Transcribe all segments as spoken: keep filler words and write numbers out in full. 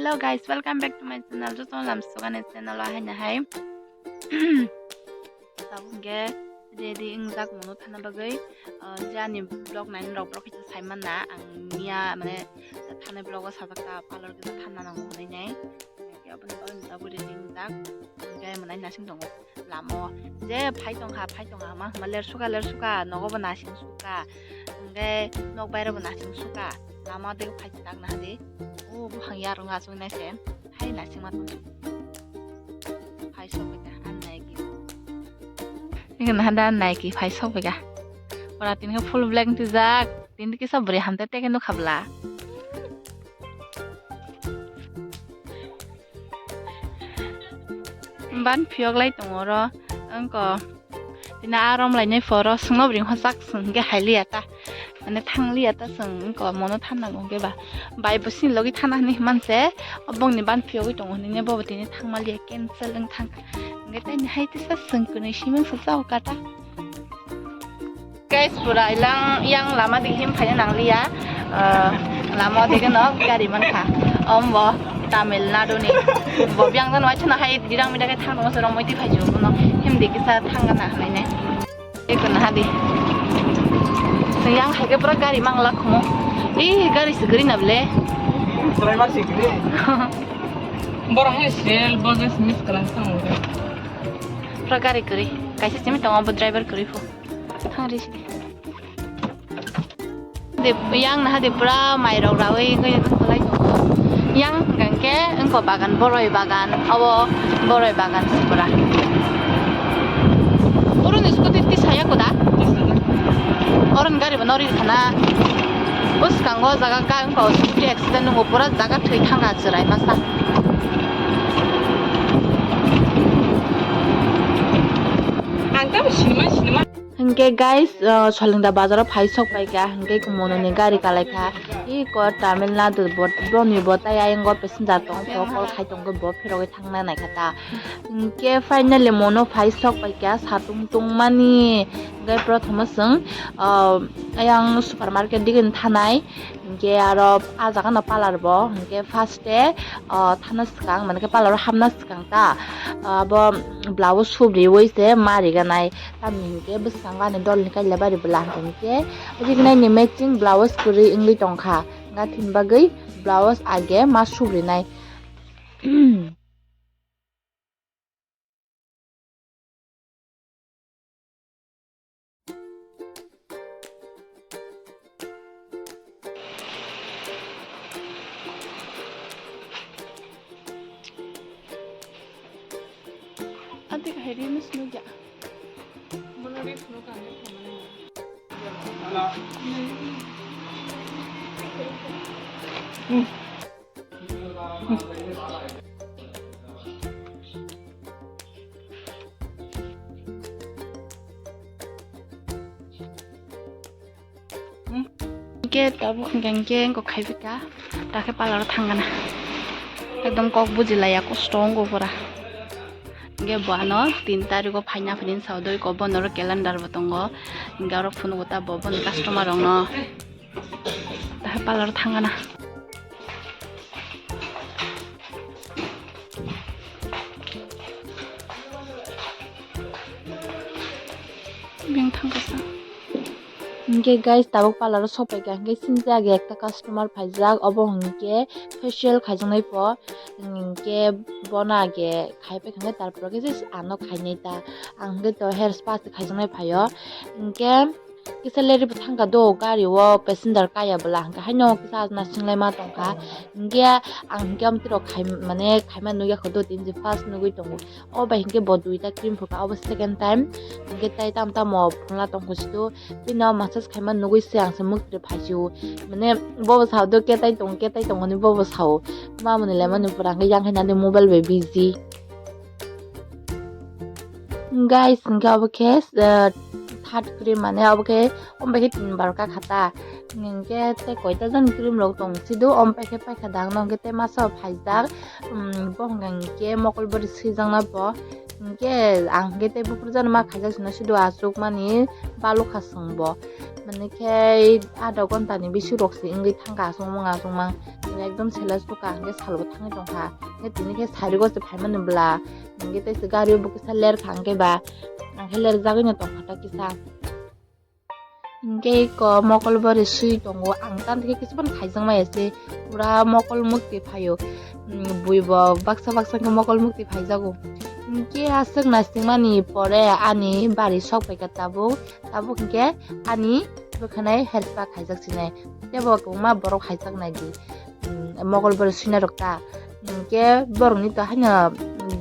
Hello guys, welcome back to my channel. Joto lam sugani channel o haino hai. Tabuk hwnkhe ready wngjak mano thana bagwi. Ah, je ani vlog nainai rok borok kisa sai manna ang miya mane thanai vlog o sajak ta parlor kisa thanna nango hwnwi nai. Hwnkhe aboni bagwi tabuk ready wngjak. Hwnkhe mwnai nasing tongo. Lama o je phai tongkha, phai tongkha, ma hwnma ler suka, ler suka, nogo bo nasing suka, hwnkhe nok bairo bo nasing suka, lama o de phai tak naha di, o buphang yarwng achuk nai se, hai nasing ma tong phai sok phaikha, an nai ki, eke naha da an nai ki phai sok phaikha, ora tini khe full black twijak, tini kisa bwrwi hamte teke nukha bwla. Ban phiyok lai tongo oro, wngko tini arom lainai phoro swngno bwrwi hosak swng hwnkhe hai liya ta, mane thang liya ta swng wngko mono thanna hwnkhe ba bai bo sini logi thana hinwi himma se, o bongni ban phiyogwi tongo hinwi bobo tini thangma liya cancel wng thang hwnkhe tei hai tisa swng kwnwi simi wngsa chao kata. Guys, pura ilang yang lama dik him phaina nangliya. Ah, lama dik no gari mankha. Om bo Tamil Nadu ni. Bo biang jan waithana hai dirang midang khe thang tongma se romoi ti phai jugo no. Him dik kisa thang gana hanai ne. Eko na hadi. Yang hai khe pura gari mangla khumo. Ih, gari se gari na ble. Driver se gari. Borok hai sel, borok se miss kalang sang. Pura gari kwrwi. Kaisa simi tongo bo driver kwrwi pho. Thang risi. De, yang naha de pura mairok rawi wngwi wngkholai tongo. Yang hwnkha hwnkhe wngkho bagan, boroi bagan, abo boroi bagan se pura. Oro ni scooty tisaya koda? Oro ni gari bo nori khana. Bwskango jaga ka wngkha scooty accident nungo pura jaga thwi thangkha chwrai masa. Ang tamo sinima, sinima. Hwnkhe guys, uh, Solingda bazaro phai sok paikha, hwnkhe mono ni gari kalaikha. Iko Tamil Nadu bo, boni bo tai ayang go passenger tong, phok call khai tongo, bo phirogwi thangna naikha ta. Hwnkhe finally mono phai sok paikha, satung tungmani. Hwnkhe prothoma chwng, uh, ayang supermarket digini thanai. Hwnkhe aro ah jaga no parlour bo, hwnkhe first e, o, thana swkang, mane khe parlour o hapna swkang ta, abo blouse subriwi se ma riganai, tamni hwnkhe bwskango ani dolni kaila bari bwla hwnkhe, rignai ni matching blouse kwrwi wngwi tongkha, hwnkhe thini bagwi blouse age ma subrinai. Ante kahai reels nukya. Mono reels nukha ang khamani. Hwnkhe tabuk hwnkhe hwnkhe wngkha khaibika, dakhe parlour o thangana. Ekdom kok bujilaiya, kosto wngkha pura. Hwnkhe bo ano tin tarikgo phaina phainani sao doi ko, bono oro calendar bo tongo. Hwnkhe oro phunugo ta bo boni customer rokno. Daha parlour thangana. Beng thangkasa. Hwnkhe guys, tabuk parlour o sopaikha, hwnkhe sinijak ekta customer phaijak, obo hwnkhe facial khaijaknai pho, hwnkhe bono age khaipai kha, hwnkhe tarpore khe just ano khainai ta, ang hwnkhe to hair spa se khaijaknai phaio, hwnkhe. Kisa leri bo thangkha do gari o passenger kaya bwla hwnkha haino kisa nasinglai ma tongkha. Hwnkhe ang hwnkhe amtwi rok khai mane khaima nukya kho do tini je first nugwi tongo. O bai hwnkhe bo duita cream phukha obo second time. Hwnkhe tai tamo tamo phunla tongkho sido. Bini o massage khaima nugwi se ang se mwktwi phaisio. Mane bobo sao do ketai tong ketai tong hwnwi bobo sao. Mamoni lemani pura hwnkhe yang khe nani mobile bai busy. Guys, hwnkhe obo khe, eh, third cream mane obo khe, omo bai khe tin bar ka khata. Hwnkhe tei koita jani cream rok tong sido, omo bai khe paikha dang no, hwnkhe tei masa o phaijak, um, bo hwnkha hwnkhe mokol bwrwi swijaknai bo. Hinkhe ang hinkhe tei buphuru jani ma khaijak sino sido achuk mani balukha chwngbo. Mane khe adha ghonta ni bisi rok se wngwi thangkha achukmung achukmang. Ekdom sele sukha hinkhe salbo thangwi tongkha. Hinkhe tini khe sarigo se phaimani bwla. Hinkhe tei se gari o bo kisa lerkha hinkhe ba. Ang khe lerjagwi no tongkha ta kisa. Hinkhe eko mokol bori swi tongo, ang tamo khe kisa phano khaijak maya se, pura mokol mukti phaio. Bui bo baksa baksa khe mokol mukti phaijago. Hinkhe aswk naisingmani pore ani bari sok paikha tabuk, tabuk hinkhe ani bwkhanai health pa khaijak sinai. Tebo kwbangma borok khaijak naidi. Mokol bori swina rok ta. Hinkhe borokni to haino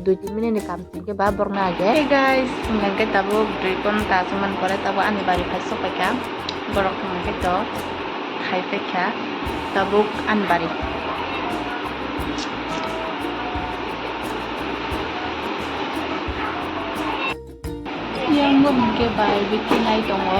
dui tin minute ni kam se hinkhe ba borokno age. Hey guys, hinkhe tabuk dui ghonta chwngmani pore tabuk ani bari phai sok paikha. Borok hinkhe to khai paikha tabuk ani bari. Yang bo hinkhe bai bithi nai tongo.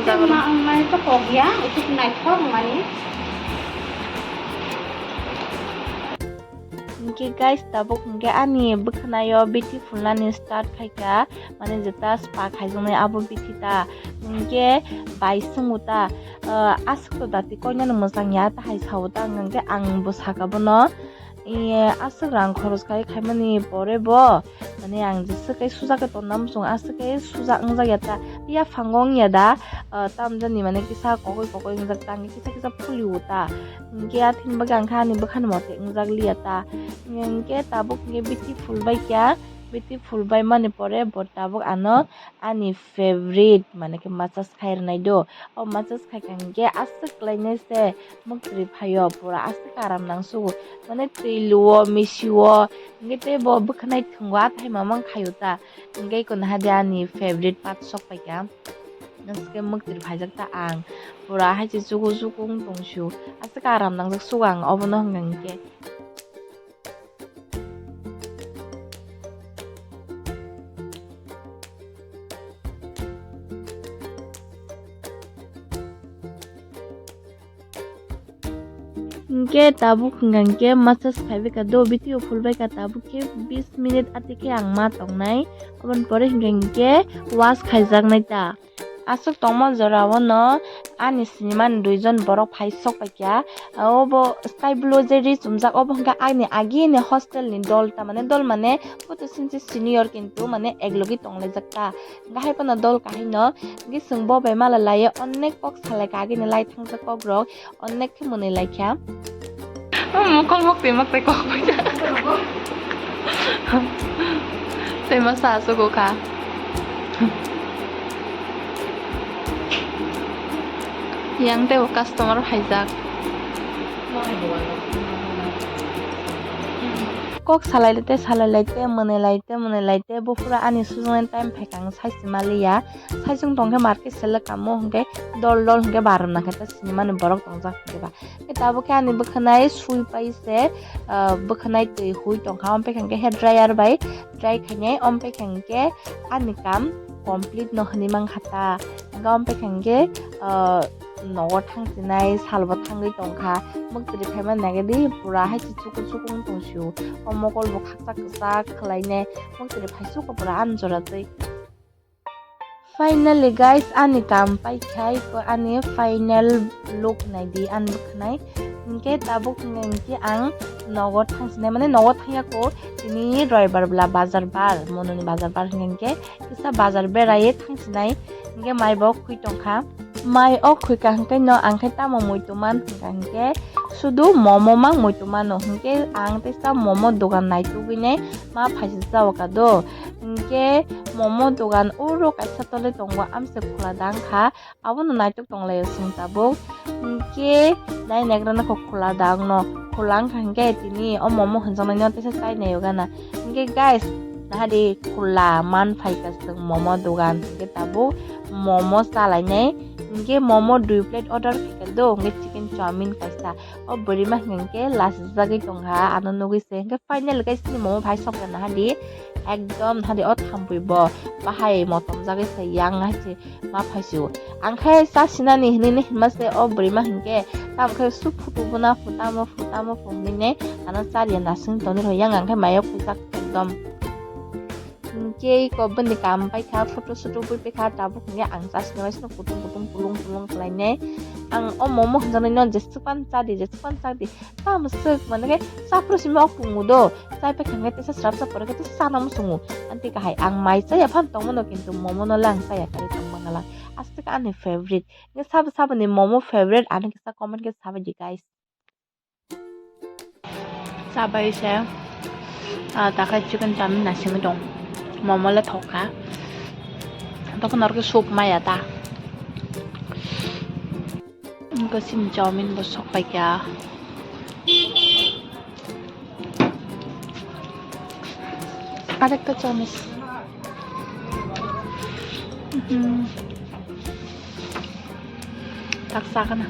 Ito ma ang nai to kok ya, ito naithok mani. Hinkhe guys, tabuk hinkhe ani bwkhwnaio bithi phulnani start khaikha. Mane jeta spa khaijaknai abo bithi ta. Hinkhe bai swngo ta, ah, aswk to dati koinani mwchang ya ta hai sao ta, hwnkhe ang bo saka bono, "Iye, aswk rang khoros khai khaimani pore bo, mane ang jeswk khe suja khe tonna muchung, aswk khe suja wngjak ya ta, yaphango wngya da, ah, tamjani mane kisa kokoi kokoi wngjak ta, hwnkhe kisa kisa phulio ta, hwnkhe athini bagwi ang khe ani bwkhani mote wngjak liya ta." Hwnkhe tabuk hwnkhe bithi phul bai kha. Bithi phul bai mani pore bo tabuk ano ani favorite mane khe massage khai rwnai do. O massage khai kha hinkhe aswk kwlainai se muktwi phaio, pura aswk aram nang sugo. Mane twi luo, misi o, hinkhe tei bo bwkhwnai thwngo, athai mamang khaio ta. Hinkhe eko naha de ani favorite part sok paikha. Aswk khe muktwi phaijak ta ang. Pura hai se chuku chuku wng tong sio. Aswk aram nangjak sugo ang obono hwnkha hinkhe. Hinkhe tabuk hwnkha hinkhe massage khaibai kha do, bithi o phulbai kha, tabuk khe bis minute ati khe ang ma tongnai, oboni pore hwnkha hinkhe wash khaijaknai ta. Aswk tongma jora o no ani sinimani duijon borok phai sok paikha. Obo sky blue je ri chumjak, obo hwnkhe ani agini hostel ni dol, tamane dol mane bo to sinchi senior, kintu mane eklogi tonglaijak ta. Hwnkhe hai phano dol kahai no, hwnkhe chwng bo bai mala laiya, onek kok salaikha agini lai thangjak kok rok, onek khe mwnwi laikha. O mokol mok twi mok tei kok bai. Tei masa aswk o kha. Yang tei bo customer phaijak. Kok salai laite, salai laite, mwnwi laite, mwnwi laite, buphuru ani sujaknai time phaikha ang sai se maliya. Saichung tongkhe market sele kamo hwnkhe dol dol hwnkhe barom nangkhe ta sinimani borok tongjak hwnkhe ba. Tabuk khe ani bwkhwnai sui pai se, ah, bwkhwnai twi hui tongkha, omphaikha hinkhe hair dryer bai dry khainai, omphaikha hinkhe ani kam complete no hwnwi mankha ta. Hinkhe omphaikha hinkhe, ah, nogo thangsinai salbo thangwi tongkha, muktwi phaima nagadi pura hai se chukur chukur wng tong sio, o mokol bo khakchak kwchak khwlainai, muktwi phai sukha pura ani jora twi. Finally guys, ani kam pai khai ko ani final look nai di ani bwkhanai. Hinkhe tabuk hinkhe ang nogo thangsinai, mane nogo thangya ko, tini roibar bla bazar bar, mononi bazar bar hinkhe kisa bazar berai thangsinai. Hinkhe mai bo khwi tongkha, mai o khwi ka hinkhe no ang khe tamo muitu man hinkha hinkhe sudu momo mang muitu mano, hinkhe ang teisa momo dogan naitugwi nai ma phaisa chao ka do. Hinkhe momo dogan uro kaisa tole tongo, amse khula dang kha, abono naituk tonglaio chwng tabuk. Hinkhe nai nagrana kho khula dang no, khula wngkha hinkhe tini o momo hwnjaknaino teisa chai naio gana. Hinkhe guys, nahadi khula man phaikha chwng momo dogan, hinkhe tabuk momo chalainai. Hinkhe momo dui plate order khaikha do, hinkhe chicken chowmin kaisa. O bwrwi ma hwnkhe lachijagwi tongkha, ano nugwi se hwnkhe final khe chini momo phai sokna naha di. Ekdom naha di o thampui bo bahai motom jagwi se yang hai se ma phai sio. Ang khe chasinani hinui hinma se o bwrwi ma hwnkhe tamo khe su photo bo na pho tamo pho tamo pho hinui ne ano chariya nasing toni rw yang ang khe mayo khuijak ekdom. Hinkhe iko bini kam paikha, photo soto bui paikha, tabuk hinkhe ang chasni waisano kutung kutung pulung pulung khlainai. Ang o momo hwnjaknai no jeswkpan chadi, jeswkpan chadi. Tamo swk mane khe chaphuru simi o pungu do. Chai paikha hinkhe tesa srapsa pore khe tesa chana muchungo. Anti kahai ang mai chaya phan tongmano kintu momo no le ang chaya kari tongmangala. Aswk ani favorite. Hinkhe sabo saboni momo favorite ani kisa comment khe sabaidi guys. Chabai se, ah, takhai chicken chowmin nasingwi tong. Momo le thok kha. Tokon oro khe soup maya ta. Wngkha chini chowmin bo sok pai kha. Arekta chowmin. Mhm. Tak sa kana.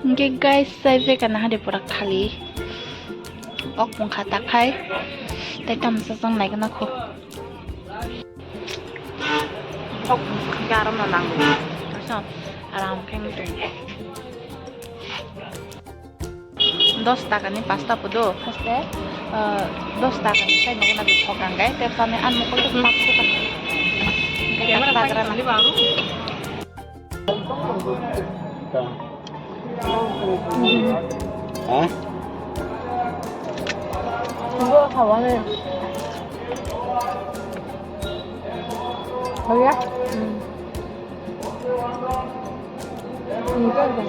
Hingke guys, chai phaikha naha de pura khali. Ok, mungkha takhai. Tai tamsa chang nai gana kho. Bok bwswk hwnkhe aram no nango. Kaisa aram khe wng tong. Dos taka ni pasta podo, haste, ah, dos taka ni sai nogo na bithok ang gai, tei sani ang mokol tei pakso ka. Camera tak tak rana. Ha? Bo hawani. Hawya? Hmm. Hmm, kan, kan.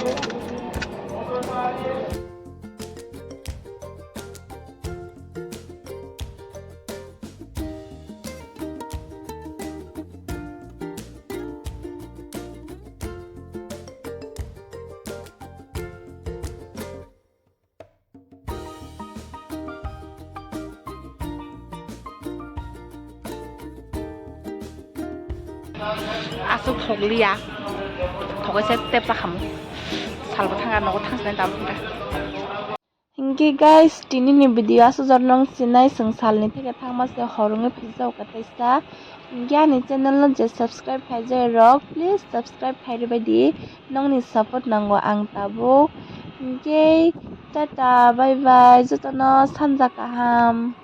Aswk thokliya, thokgwi se tepsa khamu. Salbo thangkha, nogo thangsinai tabuk hwnkha. Hinkhe guys, tini ni video aswk jora nung sinai, chwng salni theke thangma se hor wngwi phaijago kaisa. Hinkhe ani channel no je subscribe khaijak rok, please subscribe khai rwbaidi. Nokni support nango ang tabuk. Hinkhe tata, bye bye, jotono sanja kaham.